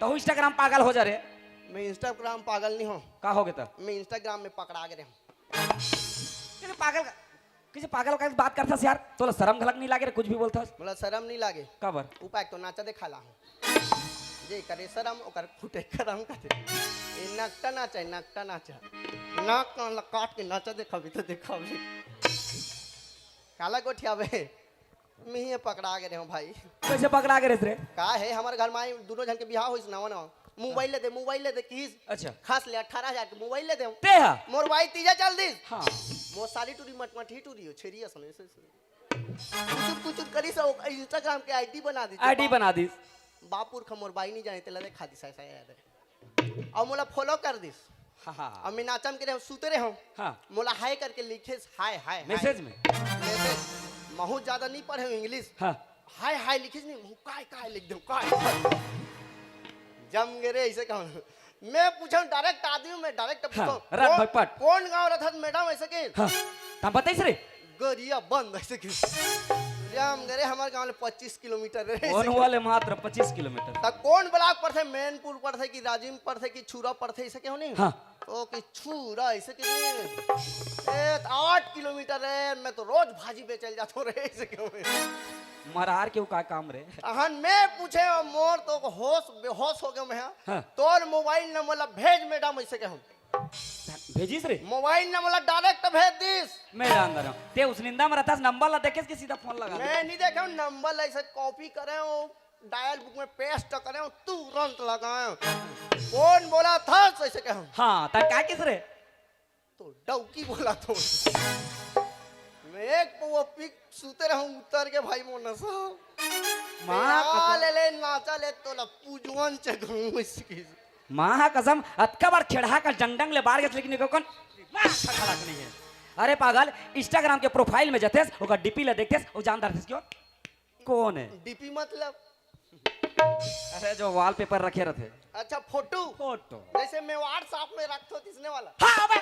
तहूँ Instagram पागल हो जा रे। मैं Instagram पागल नहीं हूँ। का हो गया था? मैं Instagram में पकड़ा गए हूँ। किसी पागल का, किसी पागल का बात करथस यार, तोला शरम घलक नहीं लागे रे, कुछ भी बोलथस। मोला शरम नहीं लागे। काबर? उपाय तो नाचा देखा ला हूँ। जे करे शरम, ओकर फुटे करम कहते। ये नकटा नाचा है, नकटा नाचा। नाक कान ला काट के नाचा देखाबी तो देखाबी। काला गोठियाबे? मैं ही पकड़ा गए हूँ भाई। कैसे पकड़ा गए रे? का है, हमारे घर में दोनों जन के बिहाव होइस नवा नवा। मोबाइल ले दे, मोबाइल ले दे किस। अच्छा। खास ले अठारह हजार के मोबाइल ले दे। ते हा? मोर भाई तीजा चल दिस। हाँ। मोर साली टूरी मटमट ही टूरी हो, छेरी असन, ऐसे, ऐसे। कुचुर कुचुर करी से Instagram के आईडी बना दी। आईडी बना दी। बापुर खा मोर बाई नहीं जाने, तेला देखा दिस, ऐसा याद है। अउ मोला फॉलो कर दिस। हाँ, हाँ, हाँ। अउ मैं नाचम के रहे, सुते रहे हूँ। हाँ। मोला हाय करके लिखे, हाय, हाय, हाय। मैसेज में? मैसेज। महू ज्यादा नहीं पढ़े हूँ इंग्लिश। हाँ। हाय, हाय लिखिस नहीं, महू काय, काय लिख दे, काय। जम गे रे, ऐसे कहूँ। मैं पूछा हूँ, डायरेक्ट आदमी हूँ, मैं डायरेक्ट हाँ, पूछा हूँ, रख कौन, भाई पट। कौन गाँव रहता मैडम, ऐसे के? हाँ, तब बताइस रे। गरिया बंद ऐसे कि जाम करे हमारे गांव ले पच्चीस किलोमीटर रहे। कौन वाले मात्र पच्चीस किलोमीटर। त कौन ब्लॉक पड़थे, मैनपुर पड़थे कि राजिम पड़थे कि छुरा पड़थे, ऐसे के हो नहीं? हाँ। ओ कि छुरा ऐसे के नहीं। ए, त आठ किलोमीटर रहे, मैं तो रोज भाजी बेचल जातो रहे, ऐसे के हो नहीं? मरार के का काम रे? अहन मैं पूछे, मोर तो होश बेहोश हो गया मैं। हाँ। तोर मोबाइल नंबर ला भेज मैडम, ऐसे के हम। भेजिस रे? मोबाइल नंबर ला डायरेक्ट भेज दिस। मैं जान रहा हूँ। ते उस निंदा में रहता, नंबर ला देखे के सीधा फोन लगा दे। मैं नहीं देखे हूँ, नंबर ला ऐसे कॉपी करे हूँ, डायल बुक में पेस्ट करे हूँ, तुरंत लगाए हूँ। कौन बोला था ऐसे कहे हूँ? हाँ, तब क्या किस रे? तो डौकी बोला तो। मैं एक पौवा पी के सुते रहूं उतर के भाई मोर नसा। माँ कसम। ले ले नाचा ले तो ला पूजवन चघूं इसकी। माँ कसम, अतका बार खेड़हा का डंग डंग ले बार गए, लेकिन एको कन दिमाग खटखटात नहीं है। अरे पागल, Instagram के प्रोफाइल में जथेस, ओकर डीपी ला देखथेस, वो जानदार थेस क्यों? कौन है? डीपी मतलब? अरे, जो वॉलपेपर रखे रहते। अच्छा, फोटो? फोटो। जैसे मैं WhatsApp में रखथो, तिसने वाला? हाँ, अबे।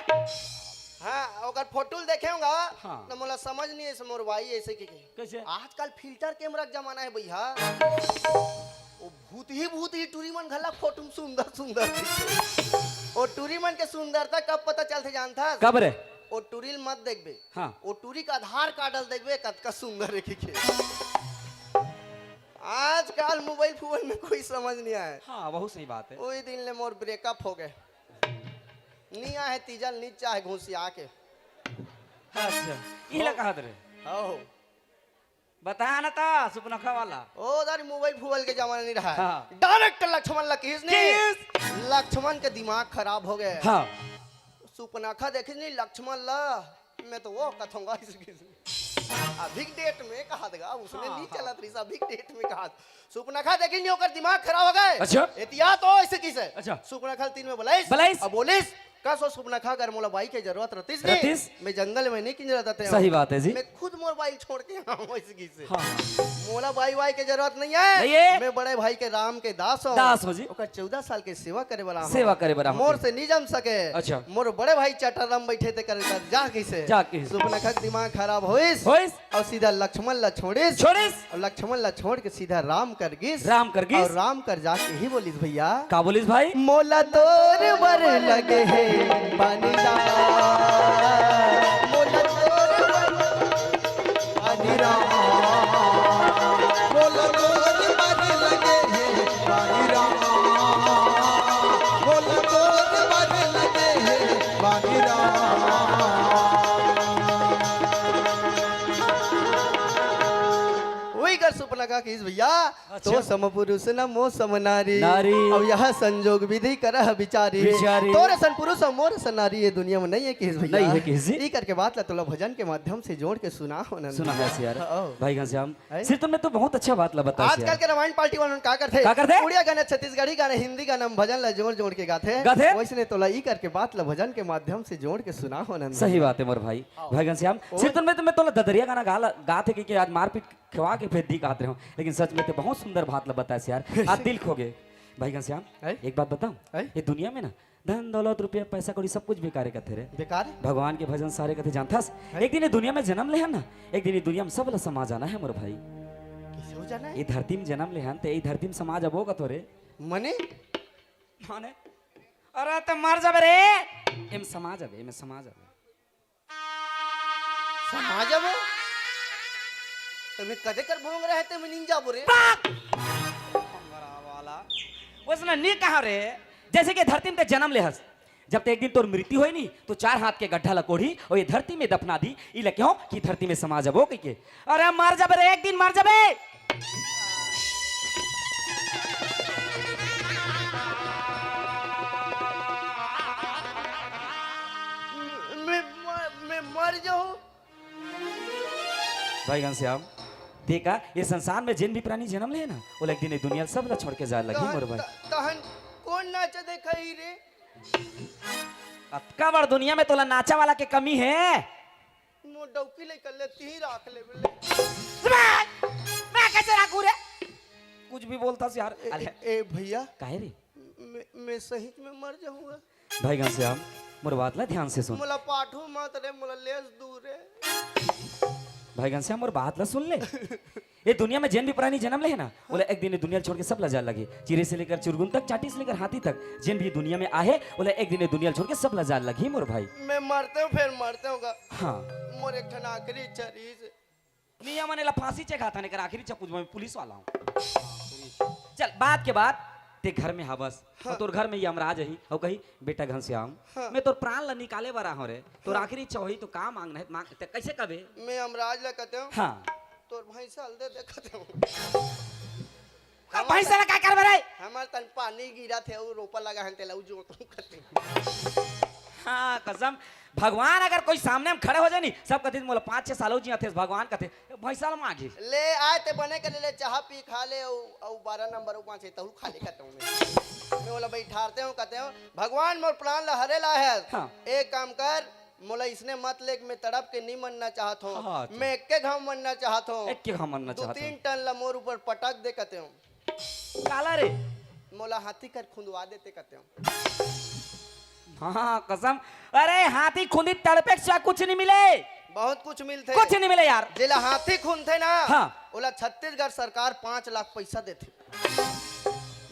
हाँ, ओकर फोटो ल देखे होगा, हाँ। तो मोला समझ नहीं है, मोर भाई ऐसे के, के। कैसे? आजकल फिल्टर कैमरा के जमाना है भैया। वो भूत ही भूत ही टूरी मन घला फोटो में सुंदर सुंदर दिखे। वो टूरी मन के सुंदरता कब पता चलथे जानथस? कब रे? वो टूरी ल मत देखबे। हाँ। वो टूरी का आधार कार्ड ल देखबे, कतका सुंदर है के। आजकल मोबाइल फोन में कोई समझ नहीं आए। हाँ, बहुत सही बात है। वही दिन ले मोर ब्रेकअप हो गए। नहीं आए तीजल, नहीं चाहे घुसिया के। अच्छा, ये ला कहा रे? हो। बता ना ता, सुपनखा वाला। ओ, दारी मोबाइल फोन के जमाना नहीं रहा है। हाँ। डायरेक्ट लक्ष्मण ला किस ने? किस? लक्ष्मण के दिमाग खराब हो गए। हाँ। सुपनखा देखिस नहीं लक्ष्मण ला, मैं तो वो कथूंगा इसकी। अभी डेट में कहा देगा, उसने हाँ, नहीं हाँ। चला रही, अभी डेट में कहा। सुपनखा देखिस नहीं, ओकर दिमाग खराब हो गए। अच्छा। एहतियात हो ऐसे किसे? अच्छा। सुपनखा तीन में बुलाइस। बुलाइस। अब बोलिस। कस ओ सुपनखा, अगर मोला बाई के जरूरत रहतिस नी, रहतिस? मैं जंगल में नहीं किंजरत रहते हूँ। सही बात है जी। मैं खुद मोर बाई छोड़ के आऊँ इस गिस। हाँ। मोला बाई वाई के जरूरत नहीं है। नहीं है। मैं बड़े भाई के राम के दास हूँ। दास हो जी। ओकर चौदह साल के सेवा करे वाला हूँ। सेवा करे वाला हूँ। मोर से नहीं जम सके। अच्छा। मोर बड़े भाई चटर राम बैठे ते करे कर जा किसे। जा किसे। सुपनखा के दिमाग खराब होइस। होइस। अउ सीधा लक्ष्मण ला छोड़िस। छोड़िस। अउ लक्ष्मण ला छोड़ के सीधा राम कर गिस। राम कर गिस। अउ राम कर जाके ही बोलिस भैया। का बोलिस भाई? मोला तोर बर लगे हे पानी ला। मोला तोर बर पानी ला। मोला तोर बर लगे हे पानी ला। मोला तोर बर लगे हे पानी ला। वही कर सुपनखा किस भैया। अच्छा। तो सम पुरुष न मो सम नारी। नारी। अब यह संजोग विधि करह विचारी। विचारी। तोर सन पुरुष अउ मोर सन नारी ये दुनिया में नहीं है किस भैया। नहीं है किस जी। ई करके बात ला तोला भजन के माध्यम से जोड़ के सुना हो नंद सुना भैया। है यार। हाँ। भाई घनश्याम, हैं? सिर तुमने तो बहुत अच्छा बात ला बताया आजकल यार। के रामायण पार्टी वालों का करथे? का करथे? उड़िया गाना, छत्तीसगढ़ी गाना, हिंदी गाना में भजन ला जोड़ जोड़ के गाथे। गाथे? वैसने तोला ई करके बात ला भजन के माध्यम से जोड़ के सुना हो नंद सही भैया। बात है मोर भाई। आओ। भाई घनश्याम, ओए। सिर तुमने तो मैं तोला ददरिया गाना गा ला-, गाथे कि, कि आज मारपीट खवा के फेर दी कहत रहे हो, लेकिन सच में ते बहुत सुंदर बात ला बताइस यार। आज दिल खो गे। भाई घनश्याम, हैं? एक बात बताऊं? हैं? ये दुनिया में ना धन दौलत रुपया पैसा कौड़ी सब कुछ बेकार कथे रे। बेकार? भगवान के भजन सारे कथे जानथस। हैं? एक दिन ये दुनिया में जन्म ले हन ना, एक दिन ये दुनिया में सब ला समा जाना है मोर भाई। कैसे हो जाना है? ये धरती में जन्म ले हन ते ये धरती में समा जबो कथो रे। मने? माने? अरे ते मर जाबे रे। एम समा जाबे, एम समा जाबे। समा जाबो? तमे कदे कर भोंग रहे ते में नींद जाबो रे। पाक! भोंगरा वाला। वैसने नी कहा रे, जैसे कि धरती में ते जन्म ले हस। जब ते एक दिन तोर मृत्यु होई नी, तो चार हाथ के गड्ढा ला कोढ़ी और ये धरती में दफना दी, ई ला कहो कि धरती में समा जाबो कह के। अरे मर जाबे रे, एक दिन मर जाबे। मैं, मैं, मैं मर जाऊं? भाई घनश्याम, देखा, ये संसार में जिन भी प्राणी जन्म ले ना, वो एक दिन ये दुनिया सब ला छोड़ के जाए लगी, तहन, मोर भाई। त-, तहन कौन नाचा देखा ही रे? अतका बड़ दुनिया में तोला नाचा वाला के कमी है? मोर डौकी ले कर ले, ती राख ले, ले। मैं, मैं कैसे राखू रे? कुछ भी बोलता से यार। ए, अरे। ए, ए, भैया। काहे रे? मैं, मैं सही में मर जाऊंगा। भाई घनश्याम, मोर बात ला ध्यान से सुन। मोला पाठू मत रे, मोला लेस दूर रे। भाई घनश्याम, मोर बात ला सुन ले। ये दुनिया में जेन भी प्राणी जन्म ले है ना, ओला एक दिन ये दुनिया छोड़ के सब ला जाए लगी। चिरे से लेकर चुरगुन तक, चाटी से लेकर हाथी तक, जेन भी दुनिया में आहे, ओला एक दिन ये दुनिया छोड़ के सब ला जाए लगी, मोर भाई। मैं मरते हूँ, फिर मरते हूँ गा। हाँ। मोर एक ठन आखिरी इच्छा रही से। निया मने ला फांसी चघाता ने कर आखिरी चक्कू में पुलिस वाला हूँ। चल, बात के बात, ते घर में हवस। हाँ। और तोर घर में यमराज ही, और कही, "बेटा घनश्याम, हाँ। मैं तोर प्राण ला निकाले बर आहों रे। तोर हाँ। आखिरी इच्छा होही तो का मांगना है, मांग, ते कैसे कबे?" मैं यमराज ला कहते हूँ, हाँ। "तोर भैंसा ल दे दे," कहते हूँ। का भैंसा ला का करबे रे? हमार तन पानी गिरा थे, वो रोपा लगा हन, तेला वो जोत हूँ कहते हूँ। हाँ, कसम। भगवान अगर कोई सामने में खड़े हो जाए नी, सब कहते, "मोला पाँच छह साल हो जिया थे," भगवान कहते, "भैंसा ल मांगी।" ले आए ते बने के ले, ले चाह पी खा ले, औ, औ बारह नंबर, औ पाँच है, तहु खा ले कहते हूँ मैं। मैं बोला, "बैठारते हूँ," कहते हूँ, "भगवान मोर प्राण ला हरे ला है। हाँ। एक काम कर, मोला इसने मत ले, मैं तड़प के नहीं मरना चाहत हूँ। हाँ, अच्छा। मैं एक के घाव मरना चाहत हूँ। एक के घाव मरना दो चाहत तीन हूँ। टन ला मोर ऊपर पटक दे," कहते हूँ। काला रे? मोला हाथी कर खुंदवा देते कहते हूँ। हाँ, कसम। अरे, हाथी खुंदी तड़पे के सिवा कुछ नहीं मिले। बहुत कुछ मिलथे। कुछ नहीं मिले यार। जेला हाथी खुंदथे ना, हाँ। ओला छत्तीसगढ़ सरकार पाँच लाख पैसा देथे।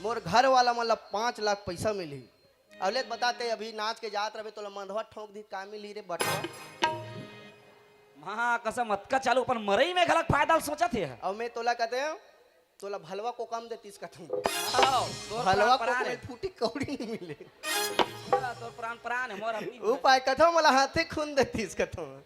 मोर घर वाला मन ला पाँच लाख पैसा मिलही। अउ ले बता ते अभी नाच के जात रहे तोला मंधवा ठोंक दी, का मिलही रे बटवा? माँ कसम, अतका चालू अपन मरई में घलक फायदा ल सोचत हे। अउ मैं तोला कहते हूँ, तोला भलवा को कम देतीस कथम। आओ, तोर भलवा प्राण को प्राण कम है। फूटी कौड़ी नहीं मिले। हाँ, तोर प्राण प्राण है, मोर अपनी उपाय कथम, मोला हाथे खून देतीस कथम।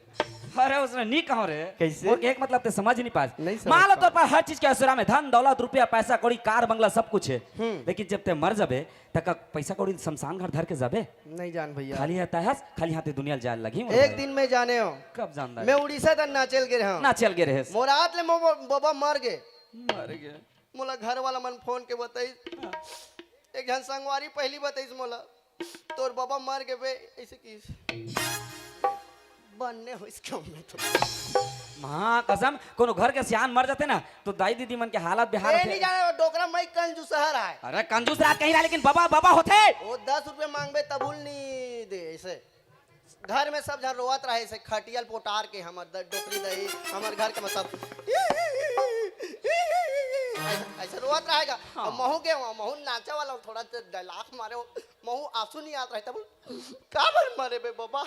अरे, उसने नहीं कहो रे। कैसे? मोर के एक मतलब ते समझ नहीं पास। नहीं समझ मान लो तोर पास। पर हर चीज के असुरा में धन, दौलत, रुपया, पैसा, कौड़ी, कार, बंगला, सब कुछ है। हम्म। लेकिन जब ते मर जाबे, त का पैसा कौड़ी शमशान घाट धर के जाबे? नहीं जान भैया। खाली हाथ आयस, खाली हाथे दुनिया ल जाए लगी मोर एक भाई। दिन मैं जाने हो। कब जानता मैं है? उड़ीसा तक नाचेल गे रहा हूँ। नाचेल गे रहे। मोर हाथ ले मो-, बबा मर गे। मर गे। मोला घर वाला मन फोन के बताइस। हाँ। एक झन संगवारी पहली बताइस मोला। तोर बाबा मर गे बे, ऐसे किस बन्ने हो इसके में तो। माँ कसम, कोनो घर के सियान मर जाथे ना, तो दाई दीदी मन के हालत बेहाल ए, होथे। नहीं जाने, वो डोकरा मई कंजूसहर आय। अरे कंजूस रात कहीं ना, लेकिन बाबा, बाबा होथे। वो दस रुपये मांगबे तबहुल नहीं दे, ऐसे। घर में सब झन रोवत रहे, ऐसे खटिया ल पोटार के, हमर द-, डोकरी दई, हमर घर के मतलब, ऐसे, ऐसे रोवत रहेगा। हाँ। अब महू के वहाँ, महू नाचा वाला हूँ, थोड़ा सा dialogue मारे हो, महू आंसू नहीं आत रहे, तब काबर मरे बे बाबा?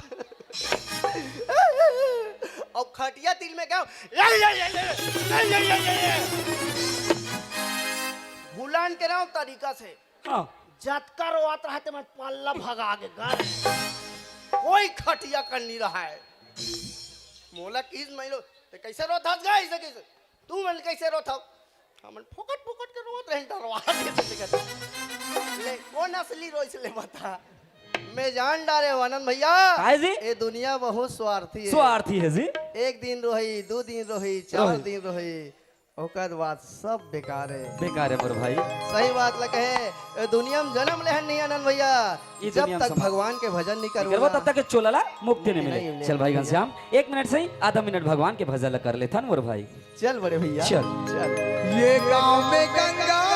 अब खटिया तिल में गया, ये, ये, ये, ये, ये, ये, ये, ये, ये। भुलान के रहा हूँ तरीका से। हाँ। जतका रोवत रहा ते मैं पल्ला भगा के घर। कोई खटिया कर नहीं रहा है। मोला किस माइलो, ते कैसे रोत हस गा, ऐसे कैसे? तू मन कैसे रोत हव? हमन फोकट फोकट के रोत रहे, डरवा के से देखत। ले, कौन असली रोइस ले बता। मैं जान डारे हूँ आनंद भैया। काय जी? ये दुनिया बहुत स्वार्थी है। स्वार्थी है जी। एक दिन रोही, दो दिन रोही, चार रोही। दिन रोही, ओकर बाद सब बेकार है। बेकार है मोर भाई। सही बात ल कहे, ए दुनिया में जन्म लेहन नहीं आनंद भैया, ई जब दुनिया में तक समा- भगवान के भजन नहीं करबो करबो तब तक के चोला ला मुक्ति नहीं नहीं मिले। मिले। चल भाई घनश्याम, एक मिनट से ही आधा मिनट भगवान के भजन ला कर लेथन मोर भाई। चल बड़े भैया, चल। चल। ये गांव में गंगा